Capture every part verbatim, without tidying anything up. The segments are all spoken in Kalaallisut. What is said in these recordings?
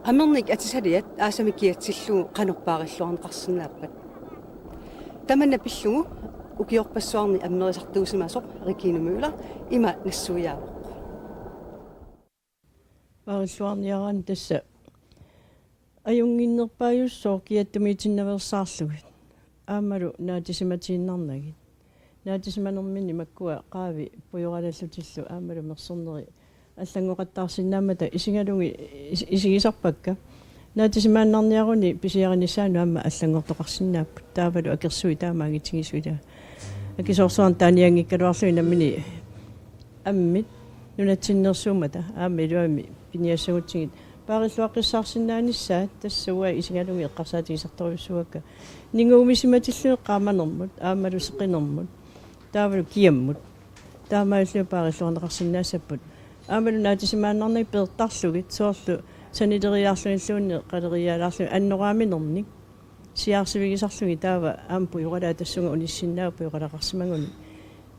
Amernik atisaliat aasamik kiatsillugu qanoq paarilluarneqarsinnaappat? Tamanna pillugu ukiorpassuarni ammerisartuusimasoq Regine Møller ima nassuiaavoq. Paarilluarniaraanni tassa ajunnginnerpaajussooq kiattumiitinnaveersaarlugit. Aammalu naatissimatiinnarnagit. Naatisimanerminni makkua qaavi pujoralallutillu aammalu merserneri allanngoqattaarsinnaammata isigalugit is-, isigisarpakka. Naatisimaannarniaruni pisiarinissaannut aamma allanngortoqarsinnaapput. Taavalu akersuit taama angitigisut ilaa. Akisoorsuarnik taanianngikkaluarlugit nammineq ammit nunatsinneersuummata aamma iluamik piniassagutsigit paarilluaqqissaarsinnaanissaat tassa uanga isigalugit eqqarsaatigisartorujussuuakka. Ninguumisimmatillugit qaamanermut aammalu seqinermut taavalu kiammut. Taamaalillugit paarilluarneqarsinnaassapput. Aammalu naatisimaannarnagit peertarlugit soorlu sanileriiaarlugilluunniit qaleriiaalaarlugit annoraaminernik siaarsivigisarlugit taava aamma pujoralaat tassunga unissinnaavoq pujoralaqarsimagunik.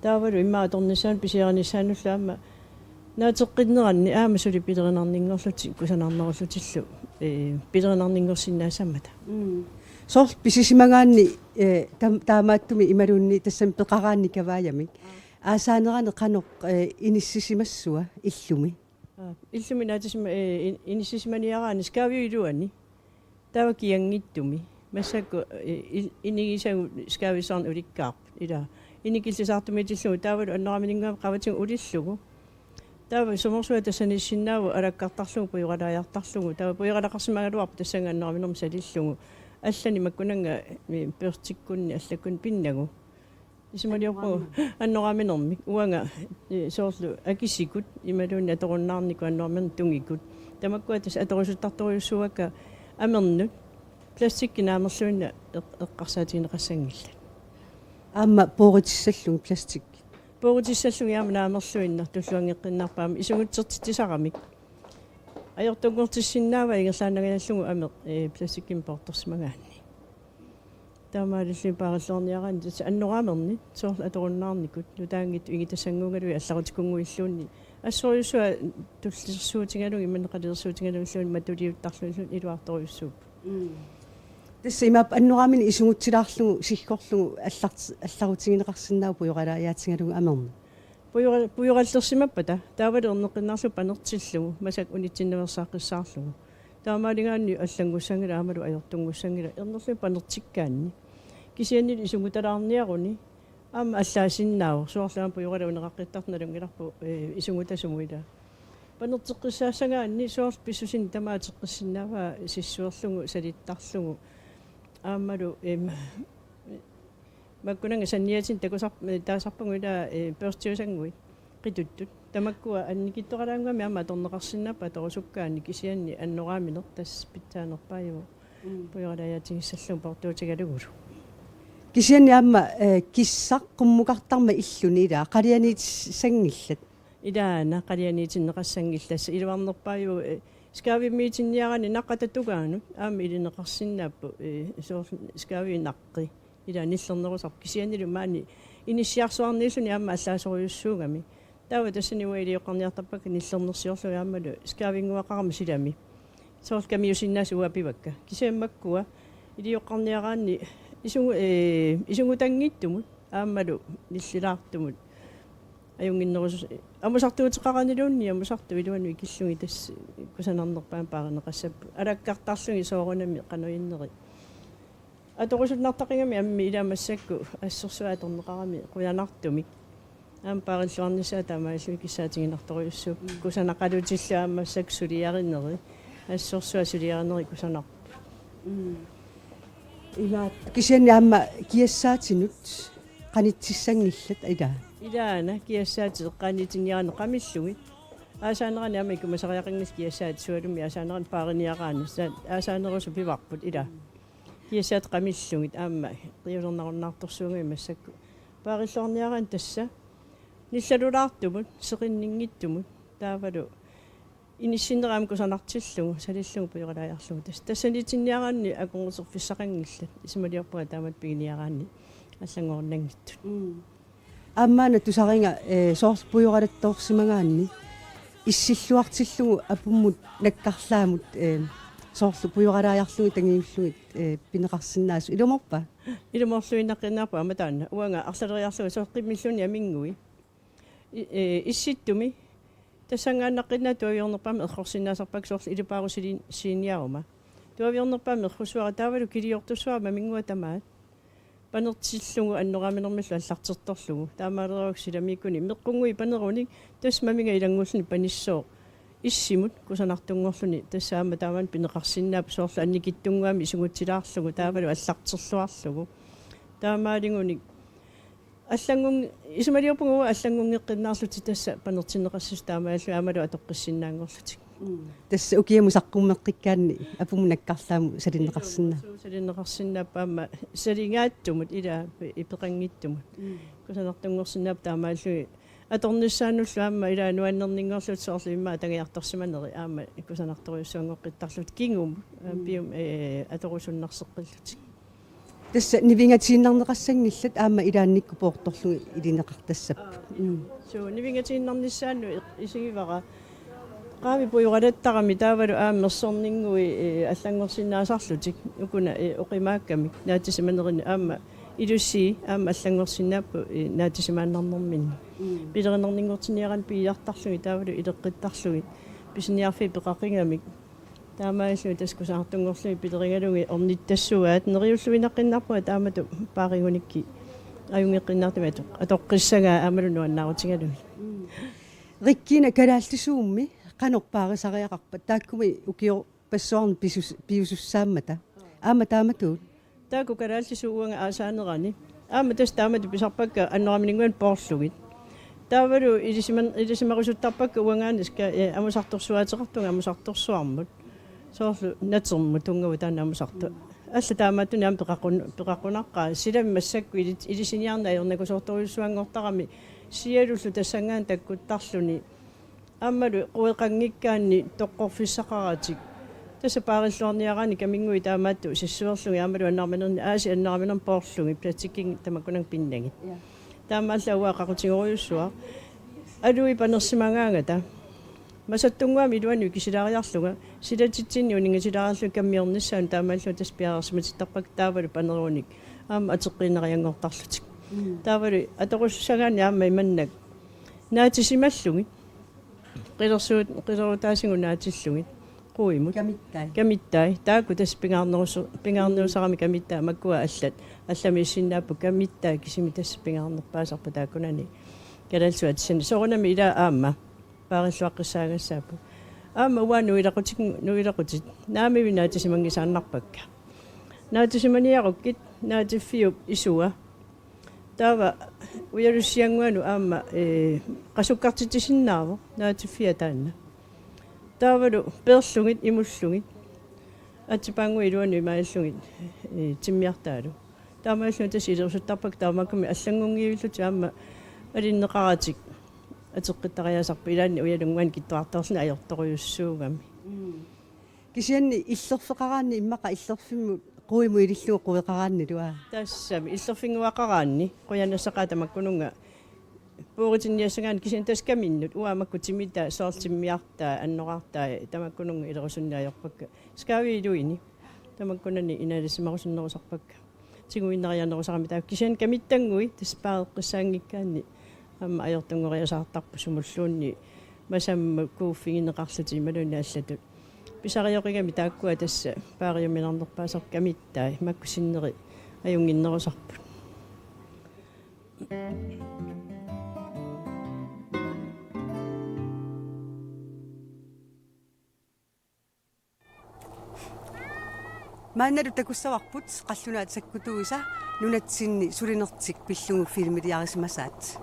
Taavalu immaqa atornissaanut pisiarinissaanullu aamma naateqqinneranni aamma suli pilerinarninngorlutik kusanarnerullutillu, ee, pilerinarninngorsinnaassammata. Mm. Soorlu pisisimagaanni, ee, tam-, taamaattumik imaluunniit tassami peqaraanni kavaajamik. Aasaanerani qanoq, ee, inissisimassua illumi? Aa, illumi naatisima-, ee, in-, inissisimaniaraanni skaaviup iluani. Taava kianngitsumi. Massakkut, ee, il-, inigisagut skaavissuarnik ulikkaarput. Ilaa. Inikillisaartumiitillugu taavalu annoraaminermut qavatigut ulillugu. Taava sumorsua tassaniissinnaavoq alakkartarlugu pujoralaajartarlugu. Taava pujoralaqarsimagaluarpoq tassannga annoraaminermut salillugu. Allanik makkunannga, ee, børstikkunni allakkunni pinnagu. Isumaliorpugut annoraaminermik uanga, ee, soorlu akisikut imaluunniit atorunnaarnikut annoraaminermik tungikut. Tamakkua tassa atorusuttartorujussuuakka amernut plastikki naamerluinnaq eq-, eqqarsaatigineqassanngillat. Aamma pooritissallugit plastikki. Pooritissallugit aamma naamerluinnaq tulluanngeqqinnarpoq aamma isugutsertitsisaramik. Ajortunngortissinnaavaa ingerlaannangajallugu ameq, ee, plastikkimik poortorsimagaanni. Taamaalilluni paarilluarniaraanni tassa annoraamernit soorlu atorunnaarnikut nutaanngitsut igitassannguugalugit allarutikunnguilluunniit assorujussuaq tullilersuutigalugu imanneqalersuutigalugilluunniit matuliuttarlugilluunniit iluartorujussuupput. Mm. Tassa imaappoq annoraamineq isugutsilaarlugu siggorlugu allart-, allarutigineqarsinnaavoq pujoralaajaatigalugu amerneq. Pujora-, pujorallersimappata taavalu erneqqinnarlugu panertillugu massakkut unitsinnaveersaaqqissaarlugu. Taamaaligaanni allanngussanngilaq aammalu ajortunngussanngilaq ernerluni panertikkaanni. Kisiannili isugutalaarniaruni aamma allaasinnaavoq soorlu aamma pujoralaaneqaqqittartoq nalunngilarput, ee, isugutasumut ilaa. Panerteqqissaassagaanni soorlu pissusinik tamaat ateqqissinnaavaa sissuerlugu salittarlugu. Aammalu, em, makkunannga sanniatinik takusar-, ee, taasarpagut ilaa, ee, børstiusannguit qituttut. Tamakkua annikitsuaralaannguamik aamma atorneqarsinnaapput atorusukkaanni kisianni annoraamineq tassa pitsaanerpaajuvoq. Mm. Pujoralaajaatigissallugu poortuutigalugulu. Kisianni aamma, ee, kissaq qummukartarmat illuni ilaa qalianiitissanngillat. Ilaana qalianiitinneqassanngillat tassa iluarnerpaajuvoq, ee, skaavimmiitinniaraanni naqqata tungaanut aamma ilineqarsinnaapput, ee, soorlu skaavi naqqi. Ilaa nillernerusarpoq kisiannili maani inissiarsuarniilluni aamma allaasorujussuugami. Taava tassani uanga ilioqqarniartarpakka nillernersiorlugit aammalu skaavinnguaqarami silami. Soorlu kamiusinnaasut uanga pivakka. Kisianni makkua ilioqqarniaraanni isugu-, ee, isugutanngitsumut aammalu nillilaartumut. Ajunnginnerusu-, amusartuuteqaraniluunniit amusartut iluannut ikillugit tassa kusanarnerpaamik paarineqassapput. Alakkartarlugit soorunami qanoq inneri. Atorusunnartaqigami ammit ilaa massakkut assorsuaq atorneqarami qujanartumik. Aamma paarilluarnissaat taamaalilluni kissaatiginartorujussuupput. Mm. Kusanaqalutillu aamma massakkut suliarineri. Assorsuaq suliarineri kusanarput. Mm. Imaat, kisianni aamma kiassaatinut qanitsissanngillat ilaa. Ilaana kiassaatit eqqaaniitinniaraanni qamillugit. Aasaanerani aamma ikumasariaqanngillat kiassaatit sualummik aasaanerani paariniaraanni. Sa-, aasaanerusut pivarput ilaa. Kiassaatit qamillugit aamma qiulernarunnaartorsuugami massakkut. Paarilluarniaraanni tassa nillalulaartumut, seqinninngitsumut, taavalu inissinnera aamma kusanartillugu, salillugu pujoralaajarlugu. Tassa, tassaniitinniaraanni akornuserfissaqanngillat, isumaliorpunga taamatut piginiaraanni allanngorunanngitsut. Mm. Aamma una tusariga, ee, soorlu pujoralattoorsimagaanni issilluartillugu apummut nakkarlaamut, ee, Soorlu pujoralaajarlugit tangiullugit, eh, pineqarsinnaasut ilumoorpa? Ilumoorluinnaqqinnaarpoq aamma taanna. Uanga arlaleriarlunga soorlu qimmilluunniit aminngui. I-, eh, issittumi. Tassanngaannaqqinnaaq tuaviornerpaamik errorsinnaasarpakka soorlu ilipaarusilin-, siniaruma. Tuaviornerpaamik errussuara taavalu kiliortussuara maminngua tamaat. Panertillugu annoraaminermillu allartertorlugu. Taamaalerakkit silamiikkuni meqqunngui panerunik tassa maminga ilanngulluni panissooq. Issimut kusanartunngorluni tassa aamma taamani pineqarsinnaapput soorlu annikitsunnguamik isungutsilaarlugu taavalu allarterluarlugu. Taamaaligunik allanngun-, isumaliorpunga uanga allanngunngeqqinnaarlutik tassa panertinneqassasut taamaalillugit aammalu atoqqissinnaanngorlutik. Mm. Tassa ukiamut saqqummeqqikkaanni apumut nakkarlaamut salinneqarsinnaa-. Suu, salinneqarsinnaapput aamma salingaattumut ilaa ipeqanngitsumut. Mm. Kusanartunngorsinnaapput taamaalillugit atornissaannullu aamma ilaa nuannerninngorlutik soorlu immaqa tangiartorsimaneri aamma kusanartorujussuanngortittarlutik kingumut aamma. Mm. Piumut, eh, atorusunnarseqqillutik. Tassa nivingatiinnarneqassanngillat aamma ilaannikkut poortorlugit ilineqartassapput. Mm. Suu, nivingatiinnarnissaannut isigivara. Qaami pujoralattarami taavalu aamma erserninngui, eh, allanngorsinnaasarlutik. Ukuna, eh, oqimaakkamik. Naatisimanerini aamma ilusii aamma allanngorsinnaapput, eh, naatisimaannarnerminni. Mm. Pilerinerninngortinniaraanni piiartarlugit taavalu ileqqittarlugit. Pisiniarfiit peqaqigamik. Taamaalilluni tassa kusanartunngorlugit pilerigalugit ornittassuaat neriulluinnaqqinnaarpunga taamatut paarigunikkit ajunngeqqinnaartumik atoq-, atoqqissagaa aammalu nuannaarutigalugit. Rikkina kalaallisuummi qanoq paarisariaqarpa taakkumi ukiorpassuarni pisus-, piusussaammata. Aamma taamatut. Taakku kalaallisuut uanga aasaanerani. Aamma tassa taamatut pisarpakka annoraamininnguanni poorlugit. Taavalu ilisiman-, ilisimarusuttarpakka uangaana ska-, eh, amusartorsuaateqartunga amusartorsuarmut. Soorlu natermut tunngavugut taanna amusartoq. Alla taamaattunik aamma peqaqun-, peqaqunaqqaat. Silami massakkut ilit-, ilisiniarneq ajornakusoortorujussuanngortarami. Sialullu tassanngaanniit takkuttarluni. Aammalu queqanngikkaanni toqqorfissaqaratik. Tassa paarilluarniaraanni kaminnguit taamaattut sissuerlugit aammalu annoraaminerni aasiit annoraaminermi poorlugit plastikkit tamakkunannga pinnagit. Ja. Taamaallaat uanga qaqutigerujussuaq. Alui panersimagaangata. Masattunnguamik iluanni kisilaariarlunga. Silatitsinni uninngasilaariarlunga kammiornissaanut taamaalilluni tassa piareersimatittarpakka taavalu panerunik. Aamma ateqqiinnarianngortarlutik. Mm. Taavalu atorusussagaanni aamma imannak. Naatisimallugit. Qilersuut, qilerutaasigut naatillugit. Quimut. Kamittai. Kamittai. Taakku tassa pingaarnerusu-, pingaarnerusarami kamittai makkua allat. Allamik issinnaapput kamittai kisimi tassa pingaarnerpaasarput taakkunani. Kalaallisut atisani. Soorunami ilaa aamma. Paarilluaqqissaagassaapput. Aamma uanga nuilequtit, nuilequtit. Naamivik naatsisimanngisaannarpakka. Naatsisimaniarukkit, naatsiffiup isua. Taava ujalussiannguanut aamma, eh, qasukkartitsisinnaavoq, naatsiffia taanna. Taavalu peerlugit, imullugit. Atsipaannguit iluannut imaallugit, eh, timmiartaalu. Taamaalilluni tassa ilerusuttarpakka taamaakkummi allanngunngivillutik aamma alinneqaratik ateqqittariaasarput ilaanni ujalunnguani kittuartoorluni ajortorujussuugami. Mm. Kisianni illerfeqaraanni immaqa illerfimmut quimut ilillugu queqaraannilu aa. Tassami illerfinnguaqaraanni qujanassaqaat tamakkununnga puuritinniassagaanni kisianni tassa kaminnut uanga makku timitaa soorlu timmiartaa annoraartaa tamakkununnga ilerusunneq ajorpakka. Skaavi iluini tamakkunani inaalisimarusunnerusarpakka. Tiguinnariarnerusarami taakku kisianni kamittannguit tassa paareqqissaanngikkaanni aamma ajortunngoriasaartarput sumulluunniit masammut kuuffigineqarlutik imaluunniit allatut. Pisarioqigami taakkua tassa paariuminarnerpaasarput kamittai makku sinneri ajunnginnerusarput. Maannalu takussavarput qallunaat sakkutuisa nunatsinni sulinertik pillugu filmiliarisimasaat.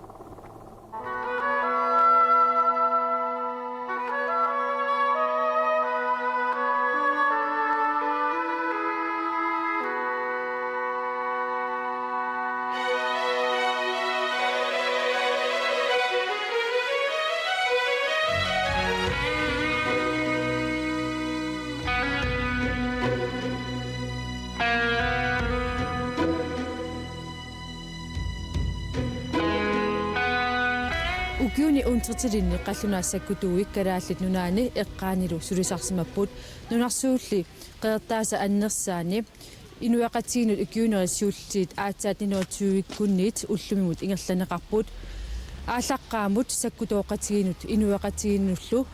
Ukiuni uuntertilinni qallunaat sakkutuui Kalaallit Nunaanni eqqaanilu sulisarsimapput. Nunarsuulli Qeqertaasa Annersaani inuiaqatigiinnut ukiunerit siulliit aatsaat nitten hundrede og tyve-kkunniit ullumimut ingerlanneqarput. Aallaqqaammut sakkutooqatigiinnut inuiaqatigiinnullu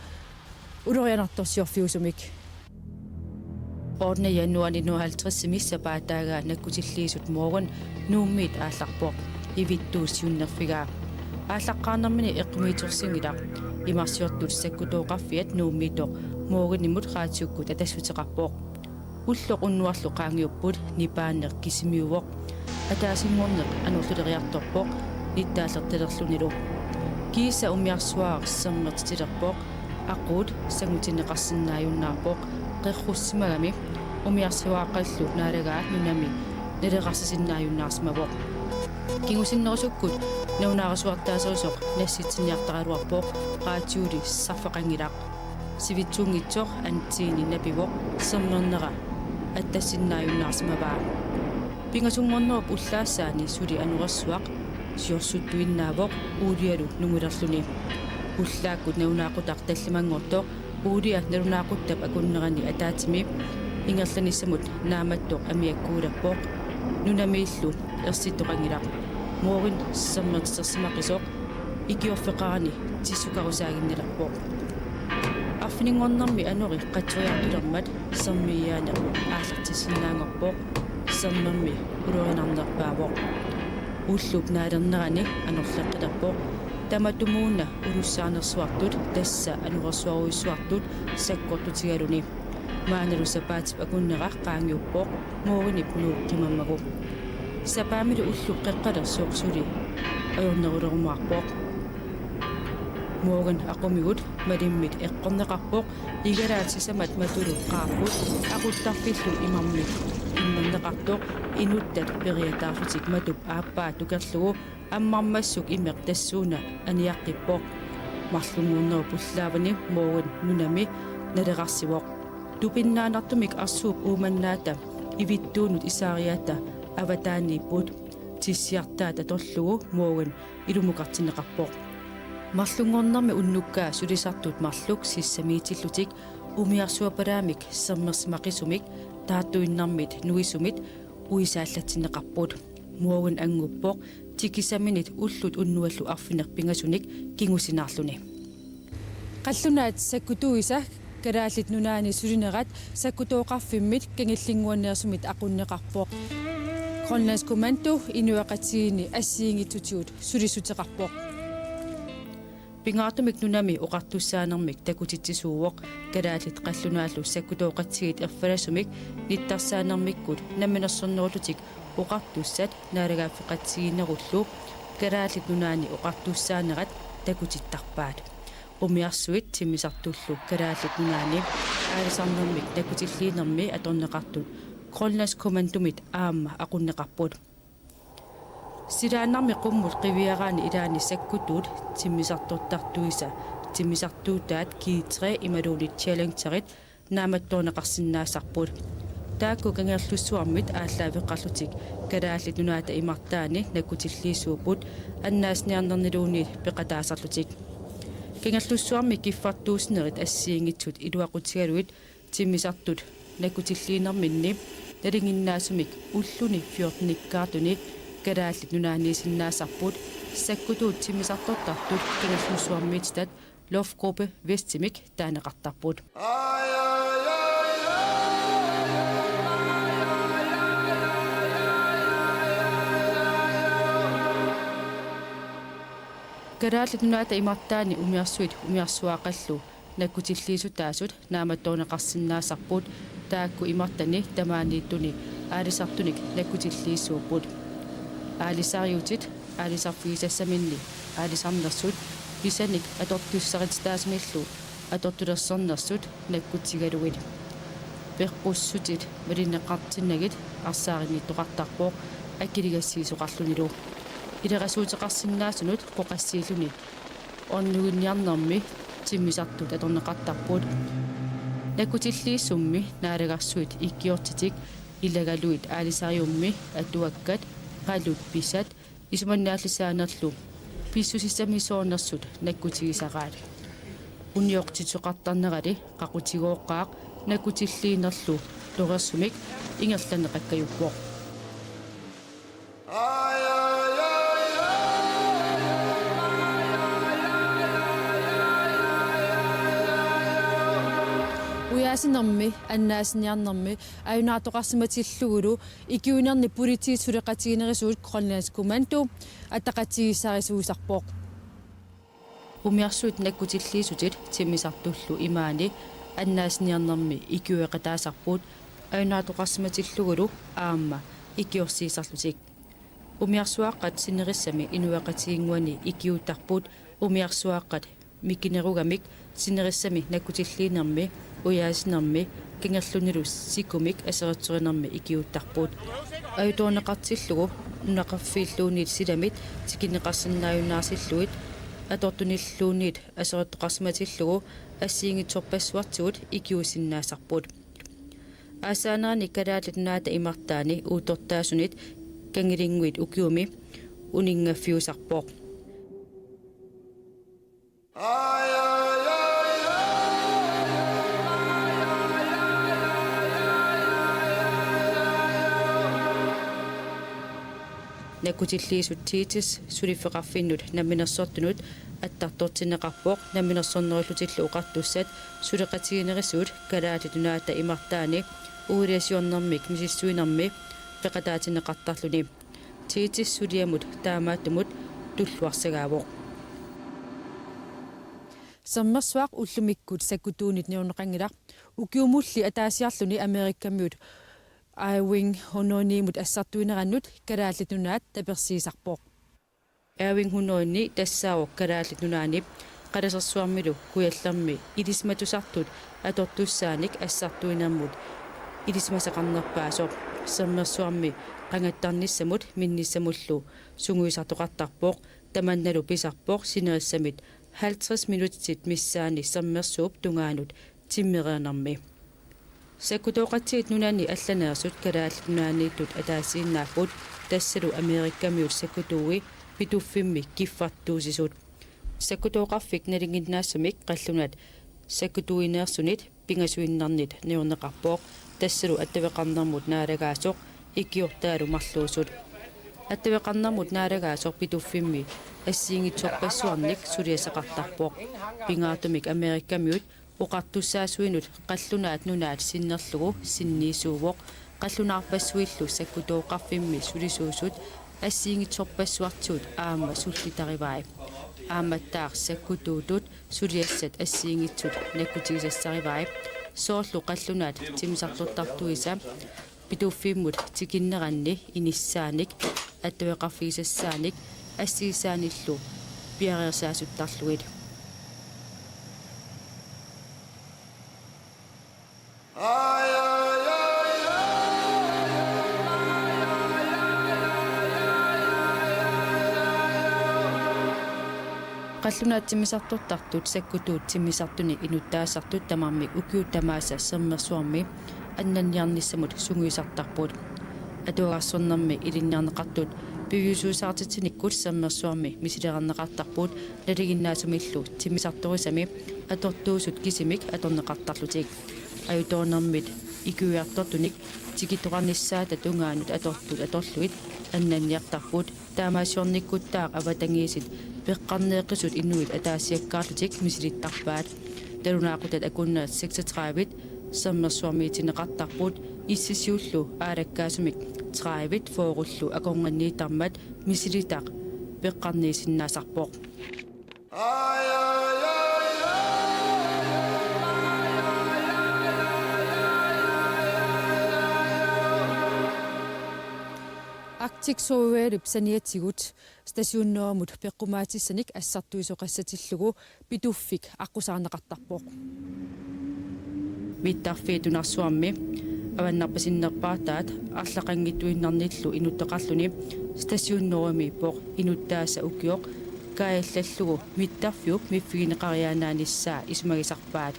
ulorianartorsiorfiusumik. Ottende januar nitten hundrede og halvtreds-imi sapaatip akunnera nakkutilliisut Mågen Nuummiit aallarpoq, ivittuut siunnerfigaa. Aallaqqaarnermini eqqumiitsorsinngilaq. Imarsiortut sakkutooqarfiat Nuummiitoq Mågenimut raatiukkut atassuteqarpoq. Ulloq unnuarlu qaangiupput, nipaaneq kisimiuvoq. Ataasinngorneq anorluleriartorpoq, nittaallertalerlunilu. Kiisa umiarsuaraq sermertitilerpoq, aquut sangutinneqarsinnaajunnaarpoq, qerrussimagami umiarsuaqarlu naalagaa nunami naleqarsisinnaajunnaarsimavoq. Kingusinnerusukkut nalunaarasuartaaserisoq nassitsiniartaraluarpoq, raatiuli sarfaqanngilaq. Sivitsunngitsoq antenni napivoq, sermernera attassinnaajunnaarsimavaa. Pingasunngornerup ullaassaani suli anorersuaq siorsuttuinnaavoq uulialu nungulerluni. Ullaakkut nalunaaqutaq tallimanngortoq uulia nalunaaquttap akunnerani ataatsimi ingerlanissamut naammattoq amiakkuulerpoq. Nunamiillu ersittoqanngilaq. Mågen sermertitersimaqisoq ikiorfeqarani tissukarusaaginnalerpoq. Arfininngornermi anori qatsoriartulermat sermiiaaneq aallartissinnaanngorpoq. Sermermi ulorianarnerpaavoq. Ullup naalernerani anorleqqilerpoq. Tamatumuuna ulussaanersuartut, tassa anorersuarujussuartut, sakkortutigaluni. Maannalu sapaatip akunnera qaangiuppoq Mågenip Nuuk qimammagu. Sapaammilu ullup qeqqalersoq suli ajornerulerumaarpoq. Mågen aqumigut malimmit eqqorneqarpoq, igalaat sisamat matulu qaarput, aquttarfillu imarmik immerneqartoq, inuttat periataarlutik matup aappaa tukerlugu ammarmassuk imeq tassuuna aniaqqippoq. Marlunngornerup ullaavani Mågen nunami naleqarsivoq. Tupinnaannartumik arsuup uumannaata ivittuunut isaariata avataaniipput. Tissiartaat atorlugu Mågen ilumukartinneqarpoq. Marlunngornermi unnukkaa sulisartut marluk sissamiitillutik umiarsuapalaamik sermersimaqisumik taartuinnarmit nuisumit uisaallatsinneqarput. Mågen anguppoq tikisaminit ullut unnuallu arfineq-pingasunik kingusinaarluni. Qallunaat sakkutuisa Kalaallit Nunaanni sulinerat sakkutooqarfimmit kingullinnguanneersumit aqunneqarpoq. Grønlands Kommando inuiaqatigiinni assigiinngitsutigut sulissuteqarpoq. Pingaartumik nunami oqartussaanermik takutitsisuuvoq. Kalaallit qallunaallu sakkutooqatigiit erfalasumik nittarsaanermikkut namminersornerullutik oqartussat naalagaaffeqatigiinnerullu Kalaallit Nunaanni oqartussaanerat takutittarpaat. Umiarsuit timmisartullu Kalaallit Nunaanni aalisarnermik nakkutilliinermi atorneqartut Grønlands Kommandomit aamma aqunneqarput. Silaannarmi qummut qiviaraanni ilaanni sakkutuut timmisartortartuisa timmisartuutaat G tre imaluunniit Challengerit naammattoorneqarsinnaasarput. Taakku Kangerlussuarmit aallaaveqarlutik Kalaallit Nunaata imartaanni nakkutilliisuupput annaasniarnerniluunniit peqataasarlutik. Kangerlussuarmi kiffartuussinerit assigiinngitsut iluaqutigalugit timmisartut nakkutilliinerminni nalinginnaasumik ulluni fjortenikkaartuni Kalaallit Nunaanniisinnaasarput sakkutuut timmisartortartut Kangerlussuarmiititat Løvegruppe Vestimik taaneqartarput. Kalaallit Nunaata imartaanni umiarsuit umiarsuaqallu nakkutilliisutaasut naammattoorneqarsinnaasarput, taakku imartani tamaaniittuni aalisartunik nakkutilliisuupput. Aalisariutit aalisarfigisassaminni aalisarnersut pisanik atortussarititaasunillu atortulersornersut nakkutigalugit. Peqqussutit malinneqartinnagit arsaarinnittoqartarpoq akiligassiisoqarlunilu. Ilerasuuteqarsinnaasunut qoqassiilluni ornuginniarnermi timmisartut atorneqartarput. Nakkutilliissummi naalagarsuit ikiortitik ilagalugit aalisariummi atuakkat, palut pisat, isumannaallisaanerlu Pissusissamisoornersut nakkutigisaraat. Unioqtitsoqartarnerali qaqutigooqqaaq nakkutilliinerlu torersumik ingerlanneqakkajuppoq. Ujaasinermi, annaasiniarnermi, ajunaartoqarsimatillugulu ikiuinerni politiit suleqatiginerisuut Grønlands Kommando ataqatigiissaarisuusarpoq. Umiarsuit nakkutilliisutit timmisartullu imaani annaasiniarnermi ikiueqataasarput ajunaartoqarsimatillugulu aamma ikiorsiisarlutik. Umiarsuaqqat sinerissami inuiaqatigiinnguani ikiuuttarput umiarsuaqqat mikinerugamik sinerissami nakkutilliinermi, ujaasinermi, kangerlunilu sikumik aseritsorinermi ikiuuttarput. Ajutoorneqartillugu nunaqarfiilluunniit silamit tikinneqarsinnaajunnaartillugit atortunilluunniit aserortoqarsimatillugu assigiinngitsorpassuartigut ikiuussinnaasarput. Aassaanerani Kalaallit Nunaata imartaani uuttortaasunit Kangilinnguit ukiumi uninngaffiusarpoq. Nakkutilliisut Thethes suliffeqarfinnut namminersortunut attartortinneqarpoq. Namminersornerullutillu oqartussat suleqatiginerisuut Kalaallit Nunaata imartaani uilaasiornermik misissuinermi peqataatinneqartarluni. Thethes suliamut taamaattumut tulluarsagaavoq. Sermersuaq ullumikkut sakkutuunit niorneqanngilaq. Ukiumulli ataasiarluni Amerikamiut Air Wing hundrede ni-mut assartuinerannut Kalaallit Nunaat tapersiisarpoq. Air Wing hundrede ni tassaavoq Kalaallit Nunaanni Qalasersuarmilu Kujallermi ilisimatusartut atortussaanik assartuinermut ilisimasaqarnerpaasoq. Sermersuarmi qangattarnissamut minnissamullu sungiusartoqartarpoq. Tamannalu pisarpoq sinerissamit halvtreds minutsit missaanni sermersuup tungaanut timmereernermi. Sakkutooqatigiit nunanni allaneersut Kalaallit Nunaanniittut ataasiinnaapput, tassalu Amerikamiut sakkutuui Pituffimmi kiffartuusisut. Sakkutooqarfik nalinginnaasumik qallunaat sakkutuuineersunit pingasuinnarnit niorneqarpoq, tassalu attaveqarnermut naalagaasoq ikiortaalu marluusut. Attaveqarnermut naalagaasoq Pituffimmi assigiinngitsorpassuarnik suliassaqartarpoq. Pingaartumik Amerikamiut oqartussaasuinut qallunaat nunaat sinnerlugu sinniisuuvoq. Qallunaarpassuillu sakkutooqarfimmi sulisuusut assigiinngitsorpassuartigut aamma sullitarivai. Aammattaaq sakkutuutut suliassat assigiinngitsut nakkutigisassarivai. Soorlu qallunaat timmisartortartuisa Pituffimmut tikinneranni inissaanik, attaveqarfigisassaanik assigisaanillu piareersaasuttarlugit. Qallunaat timmisartortartut sakkutuut timmisartuni inuttaasartut tamarmik ukiut tamaasa sermersuarmi annanniarnissamut sungiusartarput. Atuagarsornermi ilinniarneqartut piviusuusaartitsinikkut sermersuarmi misilerarneqartarput, nalinginnaasumillu timmisartorisami atortuusut kisimik atorneqartarlutik. Ajutoornermit ikiuiartortunik tikittoqarnissaata tungaanut atortut atorlugit annanniartarput. Taamaasiornikkuttaaq avatangiisit peqqarneeqqisut inuit ataasiakkaarlutik misilittarpaat. Nalunaaqutat akunnerit seksogtredive sermersuarmiitinneqartarput, issisiullu aalakkaasumik tredive fyrrellu akornanniittarmat misilitaq peqqarniisinnaasarpoq. Arctic Survivalip saniatigut Station Nordimut peqqumaatissanik assartuisoqassatillugu Pituffik aqqusaarneqartarpoq. Mittarfiit nunarsuarmi avannarpasinnerpaartaat arlaqanngittuinnarnillu inuttaqarluni Station Nordimiippoq. Inuttaasa ukioq kaajallallugu mittarfiup miffigineqariaannaanissaa isumagisarpaat.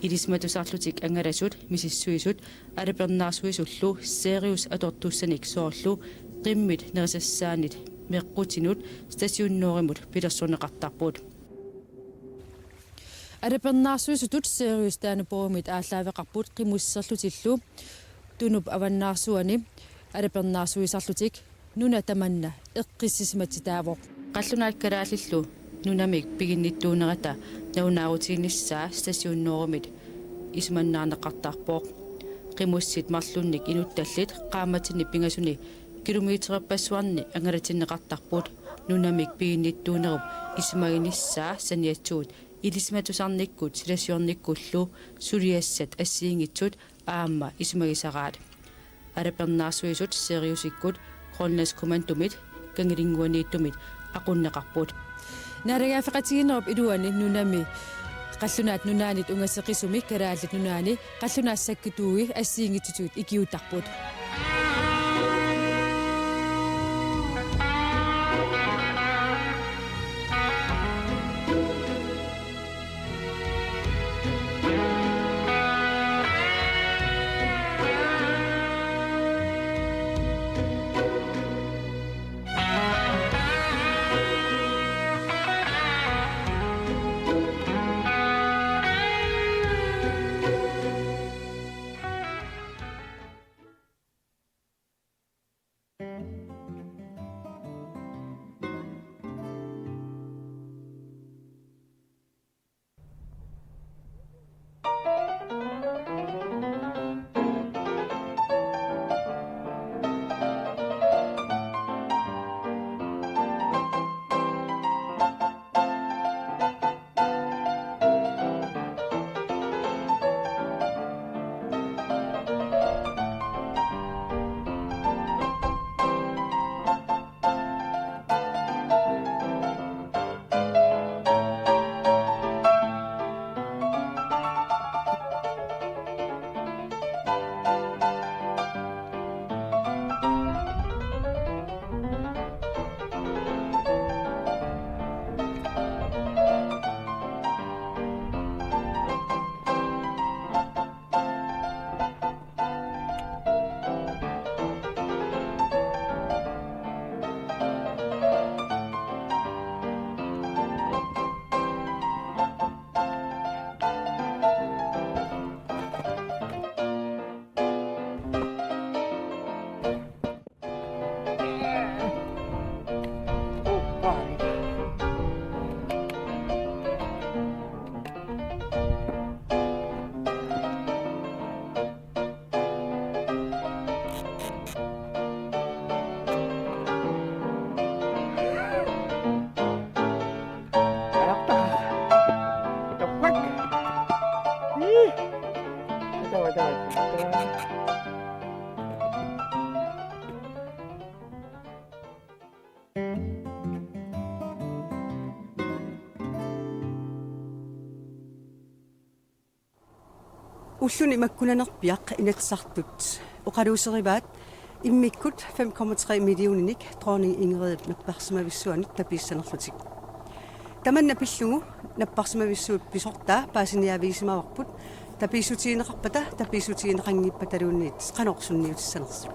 Ilisimatusarlutik angalasut, misissuisut alapernaarsuisullu Sirius atortussanik soorlu qimmit nerisassaannit meqqutinut Station Nordimut pilersorneqartarput. Alapernaarsuisutut Sirius Danuborgimit aallaaveqarput qimusserlutillu Tunup avannaarsuani alapernaarsuisarlutik nuna tamanna eqqissisimatitaavoq. Qallunaat kalaallillu nunamik piginnittuunerata nalunaarutiginissaa Station Nordimit isumannaarneqartarpoq. Qimussit marlunnik inuttallit qaammatini pingasuni kilometerpassuarni angalatinneqartarput. Nunamik piginnittuunerup isumaginissaa saniatigut ilisimatusarnikkut silasiornikkullu suliassat assigiinngitsut aamma isumagisaraat. Alapernaarsuisut Siriusikkut Grønlandskommandomit Kangilinnguaniittumit aqunneqarput. Naalagaaffeqatigiinnerup iluani nunami qallunaat nunaannit ungaseqisumi Kalaallit Nunaanni qallunaat sakkutuui assigiinngitsutigut ikiuuttarput. Ulluni makkunanerpiaq Inatsisartut oqaluuserivaat immikkut fem komma tre millioninik dronning Ingridip napparsimavissuanut tapiissanerlutik. Tamanna pillugu napparsimavissuup pisortaa paasiniaavigisimavarput, tapiissutigineqarpata tapiissutigineqanngippaluunniit qanoq sunniutissanersut.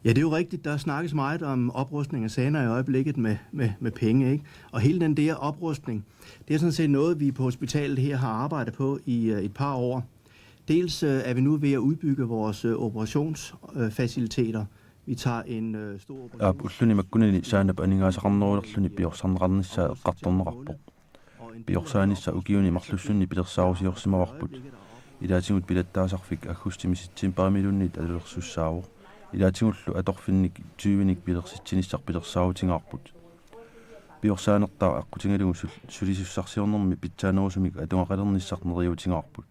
Ja, det er jo rigtigt. Der snakkes meget om oprustning af Sana i øjeblikket med, med, med penge, ikke? Og hele den der oprustning, det er sådan set noget, vi på hospitalet her har arbejdet på i øh, et par år. Dels øh, er vi nu ved at udbygge vores øh, operationsfaciliteter. Vi tager en øh, stor operation. Aap, ulluni makkunani Sanap aningaasaqarnerulerluni piorsarneqarnissaa eqqartorneqarpoq. Piorsaanissaa ukiuni marlussunni pilersaarusiorsimavarput. Ilaatigut pilattaasarfik aggustimi septembarimiluunniit atulersussaavoq. Ilaatigullu atorfinnik tyvenik pilersitsinissaq pilersaarutigaarput. Piorsaanertaa aqqutigalugu sul-, sulisussarsiornermi pitsaanerusumik atugaqalernissaq neriuutigaarput.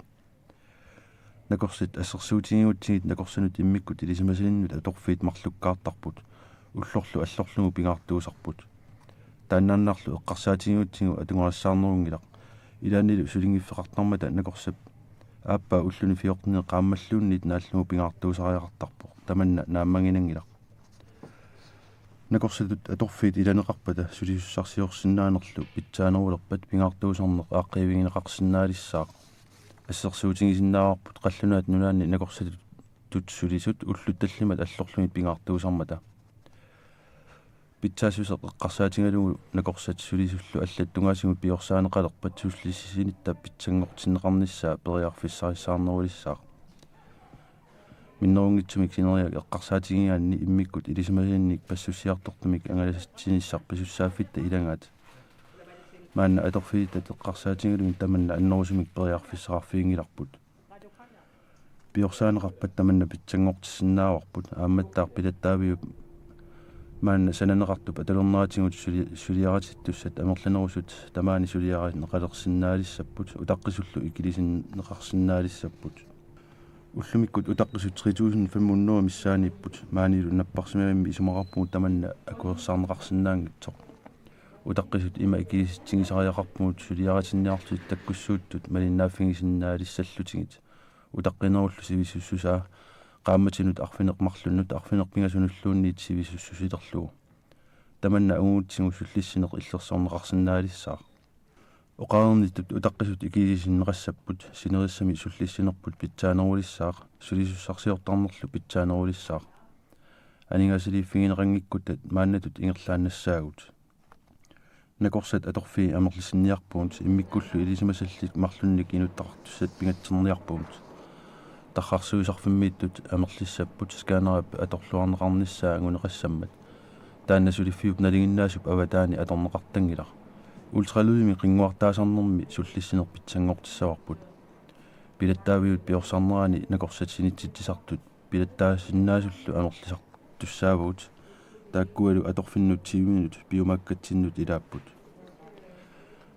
Nakorsat assersuutigigutsigit nakorsanut immikkut ilisimasalinnut atorfiit marlukkaartarput, ullorlu allorlugu pingaartuusarput. Taannaannarlu eqqarsaatigigutsigu atugarissaarnerunngilaq, ilaannilu sulinngiffeqartarmata nakorsap aappaa ulluni fjortenini qaammalluunniit naallugu pingaartuusariaqartarpoq, tamanna naammaginanngilaq. Nakorsatut atorfiit ilaneqarpata sulisussarsiorsinnaanerlu pitsaanerulerpat pingaartuusarneq aaqqiivigineqarsinnaalissaaq. Assersuutigisinnaavarput Qallunaat Nunaanni nakorsatut sulisut ullut tallimat allorlugit pingaartuusarmata. Pitsaassuseq eqqarsaatigalugu nakorsat sulisullu allattungaasigut piorsaaneqalerpat sullissinitta pitsanngortinneqarnissaa periarfissarissaarnerulissaaq. Minnerunngitsumik sineriak eqqarsaatigigaanni immikkut ilisimasalinnik passussiartortumik angalasatsinissaq pisussaaffitta ilagaat. Maanna atorfigittat eqqarsaatigalugit tamanna annerusumik periarfissaqarfiginngilarput. Piorsaaneqarpat tamanna pitsanngortissinnaavarput aammattaaq pilattaaviup maanna sananeqartup atulerneratigut suli-, suliaritittussat amerlanerusut tamaani suliarineqalersinnaalissapput utaqqisullu ikilisinneqarsinnaalissapput. Ullumikkut utaqqisut tre tusind fem hundrede missaaniipput maanilu napparsimavimmi isumaqarpugut tamanna akuersaarneqarsinnaanngitsoq. Utaqqisut ima ikilisitsigisariaqarpugut suliaritinniarlutik takkussuuttut malinnaaffigisinnaalissallugit. Utaqqinerullu sivisussusaa qaammatinut arfineq-marlunnut arfineq-pingasunulluunniit sivisussusilerlugu. Tamanna angugutsigu sullissineq illersorneqarsinnaalissaaq. Oqareernittut utaqqisut ikilisinneqassapput sinerissami sullissinerput pitsaanerulissaaq sulisussarsiortarnerlu pitsaanerulissaaq. Aningaasaliiffigineqanngikkutta maannatut ingerlaannassaagut. Nakorsat atorfii amerlisinniarpugut immikkullu ilisimasallit marlunnik inuttaqartussat pingatserniarpugut. Tarrarsuisarfimmiittut amerlissapput scannerip atorluarneqarnissaa anguneqassammat. Taanna suliffiup nalinginnaasup avataani atorneqartanngilaq. Ultralydimi qinnguartaasarnermi sullissineq pitsanngortissavarput. Pilattaaviup piorsarnerani nakorsat sinitsitsisartut pilattaasinnaasullu amerlisartussaavagut. Taakkualu atorfinnut tyveminut piumaakkatsinnut ilaapput.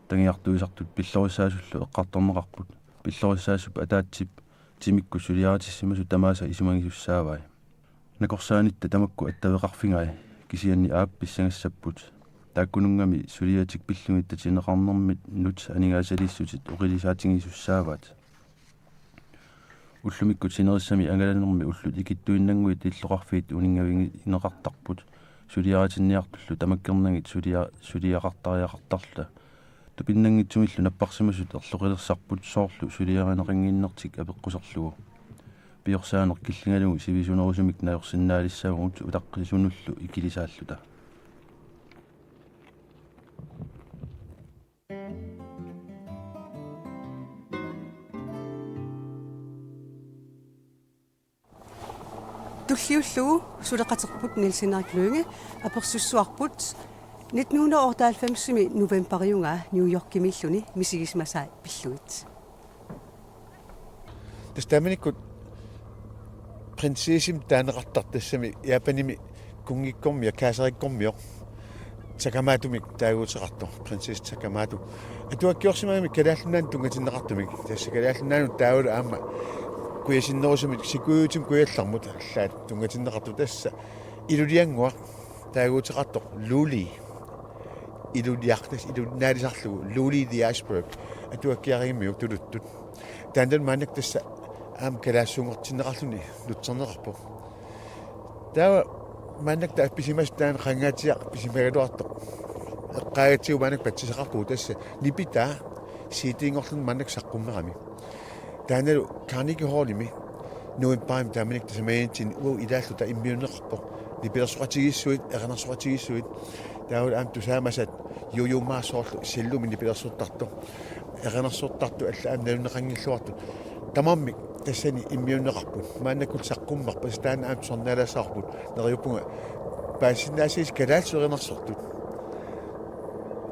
Tangiartuisartut pillorissaasullu eqqartorneqarput. Pillorissaasup ataatsip timikkut suliaritissimasut tamaasa isumagisussaavai. Nakorsaanitta tamakku attaveqarfigai, kisianni aap pissagassapput. Taakkununnga suliatik pillugit tatineqarnerminnut aningaasaliissutit oqilisaatigisussaavaat. Ullumikkut sinerissami angalanermi ullut ikittuinnannguit illoqarfiit uninngavigineqartarput. Suliaritinniartullu tamakkernagit sulia-, suliaqartariaqartarluta. Tupinnanngitsumillu napparsimasut erloqilersarput soorlu suliarineqannginnertik apeqquserlugu. Piorsaaneq killingalugu sivisunerusumik najorsinnaalissavugut utaqqisunullu ikilisaalluta. Tulliullugu suleqaterput Niels Henrik Lynge apersussuarput nitten hundrede og otteoghalvfems-imi novembariugaa New Yorkimiilluni misigisimasai pillugit. Tassa taamanikkut prinsessimik taaneqartartoq tassami Japanimi kunngikkormioq, kejserikkormioq Sakamatomik taaguuteqartoq, prinsesse Sakamato. Atuakkiorsimagami Kalaallit Nunaannut tunngatinneqartumik. Tassa Kalaallit Nunaannut taavalu aamma kujasinnerusumik sikuiutimik kujallarmut allaat tunngatinneqartoq, tassa iluliannguaq taaguuteqartoq Luli. Iluliaq, tassa ilunaalisarlugu Luli the Iceberg. Atuakkiarigamiuk tuluttut. Taannalu maannakkut tassa aamma kalaallisuunngortinneqarluni nutserneqarpoq. Taava maannakkut taava pisimasut taanna qangaatsiaq pisimagaluartoq. Eqqaagatsigu maannakkut patsisaqarpugut, tassa nipitaa C D-nngorluni maannakkut saqqummerami. Taannalu Carnegie Hallimi novembarimi taamanikkut tasamaniittut uagut ilaalluta immiunneqarpoq. Nipilersoqatigiissuit, erinarsoqatigiissuit. Taavalu aamma tusaamasat Yo-Yo Ma soorlu cellumik nipilersortartoq. Erinarsortartut allaat aamma nalunneqanngilluartut. Tamarmik tassani immiunneqarput. Maannakkullu saqqummerput, tassa taanna aamma tusarnaalaassavarput. Neriuppunga paasisinnaassagissi kalaallisut erinarsortut.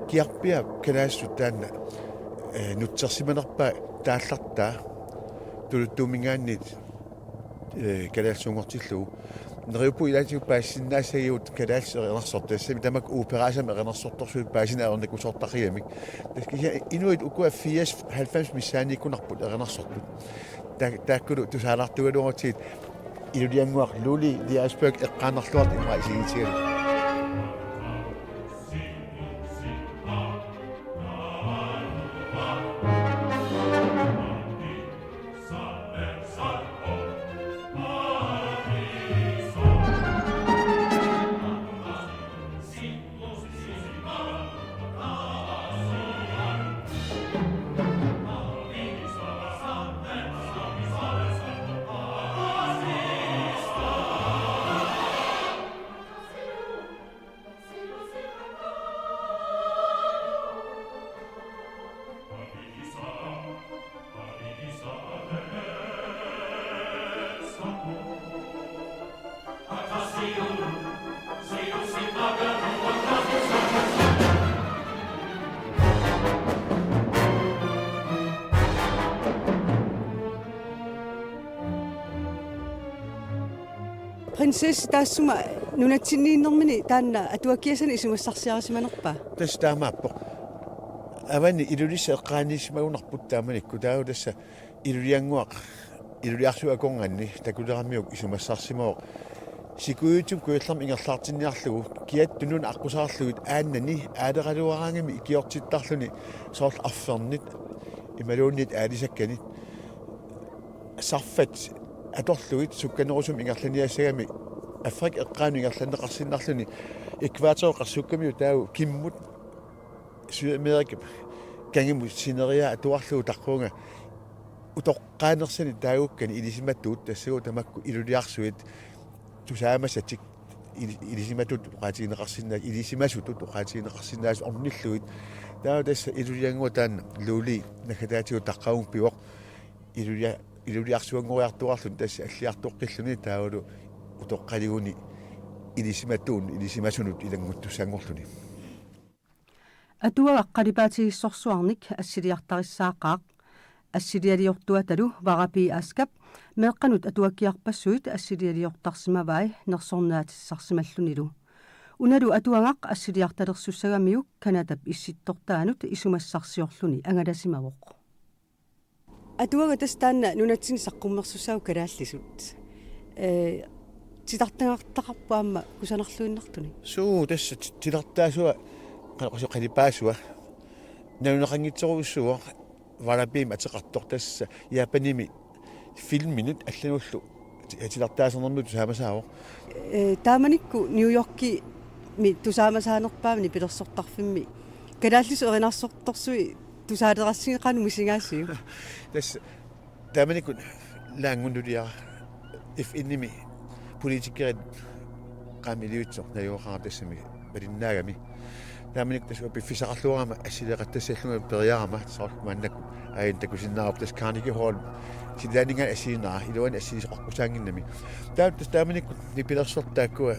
Kiarpiaap kalaallisut taanna, eh, nutsersimanerpaat taallartaa tuluttuuminngaanniit, eh, kalaallisuunngortillugu. Neriuppunga ilaatigut paasisinnaassagigut kalaallisut erinarsortut, tassami tamakku operaasamik erinarsortorsuit paasineq ajornakusoortarigamik. Tassa kisianni inuit ukua firs halvfems missaaniikkunarput erinarsortut. Ta-, taakkulu tusaalaartugaluarutsigit iluliannguaq Luli the Iceberg eqqaanarluartoq immaqa isiginngitsigalugu. Sissi, taassuma nunatsinniinnermini taanna atuakkiasanik isumassarsiarisimanerpa? Tassa taamaappoq. Avani Ilulissat eqqaaniissimagunarput taamanikkut, taava tassa Iluliannguaq Iluliarsuup akornanni takuleramiuk isumassarsimavoq. Sikuiutsum kujallermik ingerlaartinniarlugu kiattut nunat aqqusaarlugit aannani aaleqaluaraangami ikiortittarluni, soorlu arfernit imaluunniit aalisakkanit, sarfat atorlugit sukkanerusumik ingerlaniassagami, Afrikap eqqaanut ingerlanneqarsinnarluni, ækvator qersukkamiuk taava kimmut Sydamerikap kangimut sineriaa atuarlugu taqqavunga utoqqaanersanik taagukkani ilisimatuut, tassagooq tamakku Iluliarsuit tusaamasatik, ili-, ilisimatut oqaatigineqarsinnaa-, ilisimasutut oqaatigineqarsinnaasut ornillugit. Taava tassa Iluliannguaq taanna Luulii naggataatigut taqqavunga pivoq, Ilulia-, Iluliarsuanngoriartuaarluni tassa alliartoqqilluni, taavalu utoqqaliguni ilisimatuun ilisimasunut ilannguttussanngorluni. Atuagaq qalipaatigissorsuarnik assiliartarissaaqaaq. Assilialiortuatalu Varapi Askap meeqqanut atuakkiarpassuit assilialiortarsimavai nersornaatissarsimallunilu. Unalu atuagaq assiliartalersussagamiuk Canadap issittortaanut isumassarsiorluni angalasimavoq. Atuagaq tassa taanna nunatsinni saqqummersussaapput kalaallisut. Ee, titartagartaqarpoq aamma kusanarluinnartunik. Suu, tassa ti-, titartaasua, qanoq-, qanoq-, qalipaasua. Naluneqanngitsorujussuuvoq, Varapiimik ateqartoq, tassa Japanimi filminut allanullu ti-, titartaasernermut tusaamasaavoq. Ee, taamanikkut New Yorkimi tusaamasaanerpaamik nipilersortarfimmi kalaallisut erinarsortorsuit tusaalerassinngikkannut misigaasiuk? Tassa taamanikkut Laanngunuliara F N-imi politikerit, qaammat ilivitsoq najugaqaara tassami malinnaagami. Taamanikkut tassa piffissaqarluarama assileeqattassallunga periarama, soorlu maannakkut aajuna takusinnaavarput, tassa Carnegie Hall silaanninngaanniit assiinera, iluani assilisoqaqqusaannginnami. Taava tassa taamanikkut nipilersortaakkua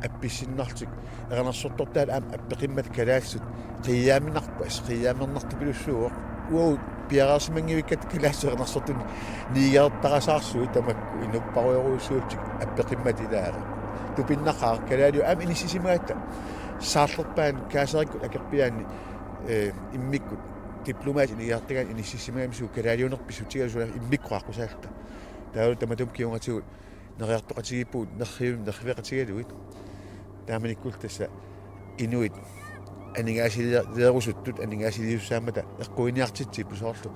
appissinnarlutik erinarsortortaat aamma appeqimmat kalaallisut qiiaaminarpas, qiiaamernartupilussuuvoq. Uagut piareersimanngivikkatta kalaallisut erinarsortunik niigertarasaarsuit tamakku inupparujorujussuullutik appeqimmat ilaat. Tupinnaqaaq kalaaliut aamma inissisimagatta. Saarlerpaani kaaserikkut akerpiaanni, ee, immikkut diplomatit inigiartagaanni inissisimagami suut kalaaliunerpit sutigalugu sunaaffa immikkut qaaqqusaalluta. Taavalu tamatuma kingornatigut neriartoqatigiippugut nerrivimmik nerriveqatigalugit. Taamanikkullu tassa inuit aningaasaliirusuttut aningaasaliisussaammata eqquiniartitsipput, soorlu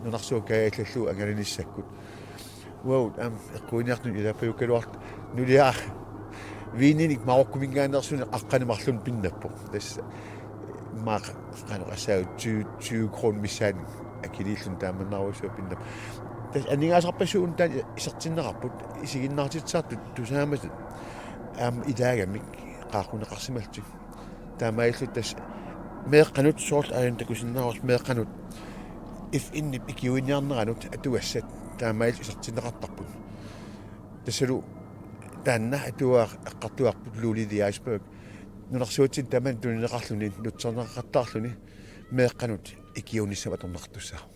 nunarsuaq kaajallallugu angalanissakkut. Uagut aamma eqquiniartunut ilaapajukkaluarluta nuliara viininik Marokkominngaanneersunik aqqaneq-marlunnik pinnappoq. Tassa maaq qanoq assaagut tyve, tyve kroner missaannik akiliilluni taamannarujussuaq pinnappoq. Tassa aningaasarpassuit una taanna isertinneqarput, isiginnaartitsisartut tusaamasut aamma ilaagamik qaaqquneqarsimallutik. Taamaalillutik tassa meeqqanut, soorlu aajuna takusinnaavarsi, meeqqanut F N-ip ikiuiniarneranut atugassat taamaalillutik isertinneqartarput. Tassalu taanna atuagaq eqqartugarput Luulii the Iceberg. Nunarsuatsinni tamanut tunineqarluni, nutserneqaqattaarluni meeqqanut ikiuinissamut atorneqartussaavoq.